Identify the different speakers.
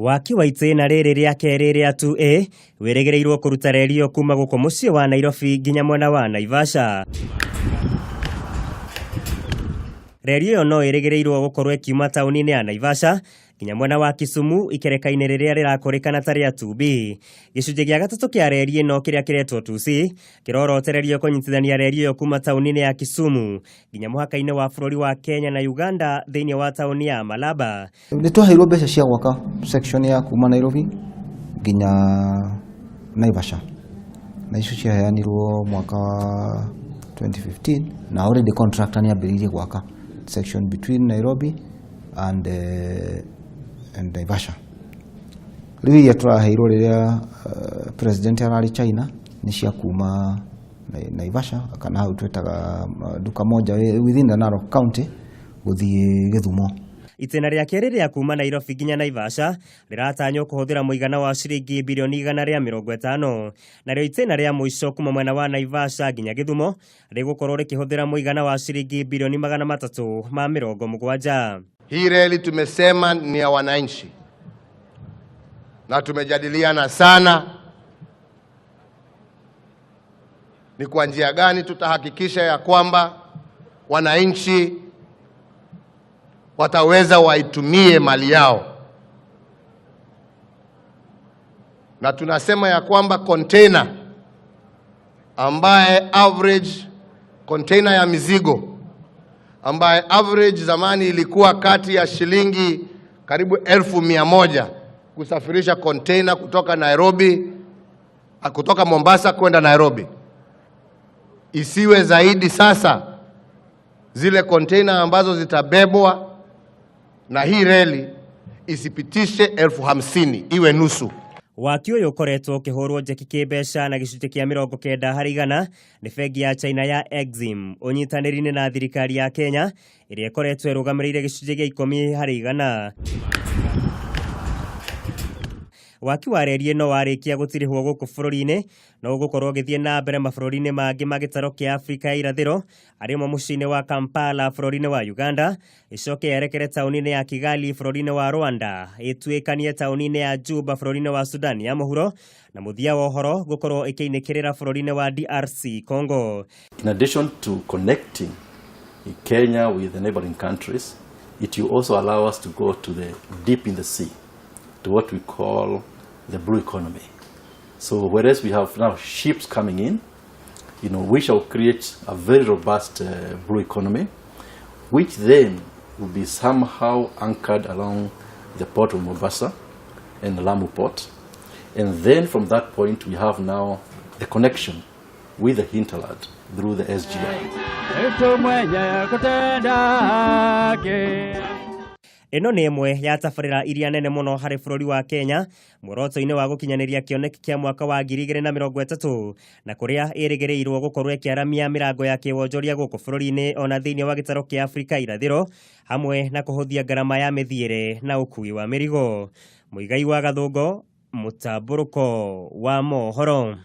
Speaker 1: Waki wa itĩna rĩrĩ rĩa kerĩ rĩa 2A wĩrĩgĩrĩirwo kũruta reri ĩyo kuma gũkũ mũciĩ wa Nairobi nginya mwena wa Naivasha. Reri ĩyo no ĩrĩgĩrĩirwo gũkorwo ĩkiuma taũni-inĩ ya Naivasha nginya mwena wa Kisumu ikereka-inĩ rĩrĩa rĩrakũrĩkana ta rĩa 2B. Gĩcunjĩ gĩa gatatũ kĩa reri ĩno kĩrĩa kĩretwo 2C kĩrorotererio kũnyitithania reri ĩyo kuma taũni-inĩ ya Kisumu nginya mũhaka-inĩ wa bũrũri wa Kenya na Uganda thĩinĩ wa taũni ya Malaba.
Speaker 2: Nĩ twaheirwo mbeca cia gwaka section ya kuma Nairobi nginya Naivasha, na icio ciaheanirwo mwaka wa 2015, na already contractor nĩ ambĩrĩirie gwaka section between Nairobi and Naivasha. Rĩu iria tũraheirwo rĩrĩa president ararĩ China nĩ cia kuma Naivasha kana hau twĩtaga Duka Moja within the Narok County gũthiĩ Gĩthumo.
Speaker 1: Itĩna rĩa kerĩ rĩa kuma Nairobi nginya Naivasha rĩratanywo kũhũthĩra mũigana wa ciringi birioni 150, narĩo itĩna rĩa mũico kuma mwena wa Naivasha nginya Gĩthumo rĩgũkorwo rĩkĩhũthĩra mũigana wa ciringi birioni 370.
Speaker 3: Hii reli tumesema ni ya wananchi na tumejadiliana sana ni kwa njia gani tutahakikisha ya kwamba wananchi wataweza waitumie mali yao, na tunasema ya kwamba container ambaye average container ya mizigo ambaye average zamani ilikuwa kati ya shilingi karibu 100,000 kusafirisha container kutoka Nairobi, kutoka Mombasa kwenda Nairobi, isiwe zaidi sasa. Zile container ambazo zitabebwa na hii reli isipitishe 50,000, iwe nusu.
Speaker 1: Waki ũyũ ũkoretwo ũkĩhũrwo njeki kĩmbeca na gĩcunjĩ kĩa 90% nĩ bengi ya China ya Exim ũnyitanĩri-inĩ na thirikari ya Kenya ĩrĩa ĩkoretwo ĩrũgamĩrĩire gĩcunjĩ gĩa 10%. Waki wa reri ĩno warĩkia gũtirihwo gũkũ bũrũri-inĩ no ũgũkorwo ũgĩthiĩ na mbere mabũrũri-inĩ mangĩ ma gĩtarũ kĩa Afrika ya irathĩro arĩ mo mũciĩ-inĩ wa Kampala bũrũri-inĩ wa Uganda, ĩcoke yerekere taũni-inĩ ya Kigali bũrũri-inĩ wa Rwanda, ĩtuĩkanie taũni-inĩ ya Juba bũrũri-inĩ wa Sudan ya mũhuro, na mũthia wa ũhoro gũkorwo ĩkĩinĩkĩrĩra bũrũri-inĩ wa DRC Congo.
Speaker 4: In addition to connecting Kenya with the neighboring countries, it will also allow us to go to the deep in the sea, to what we call the blue economy. So whereas we have now ships coming in, we shall create a very robust blue economy, which then will be somehow anchored along the port of Mombasa and the Lamu port. And then from that point, we have now the connection with the hinterland through the SGR.
Speaker 5: Mwenye kutenda haki.
Speaker 1: Ĩno nĩ ĩmwe ya tabarĩra iria nene mũno harĩ bũrũri wa Kenya muoroto-inĩ wa gũkinyanĩria kĩoneki kĩa mwaka wa 2030, na kũrĩa ĩrĩgĩrĩirwo gũkorwo ĩkĩaramia mĩrango ya kĩwonjoria gũkũ bũrũri-inĩ ona thĩinĩ wa gĩtarũ kĩa Afrika irathĩro, hamwe na kũhũthia ngarama ya mĩthiĩre na ũkui wa mĩrigo. Mũigai wa Gathũngo, mũtambũrũko wa mohoro.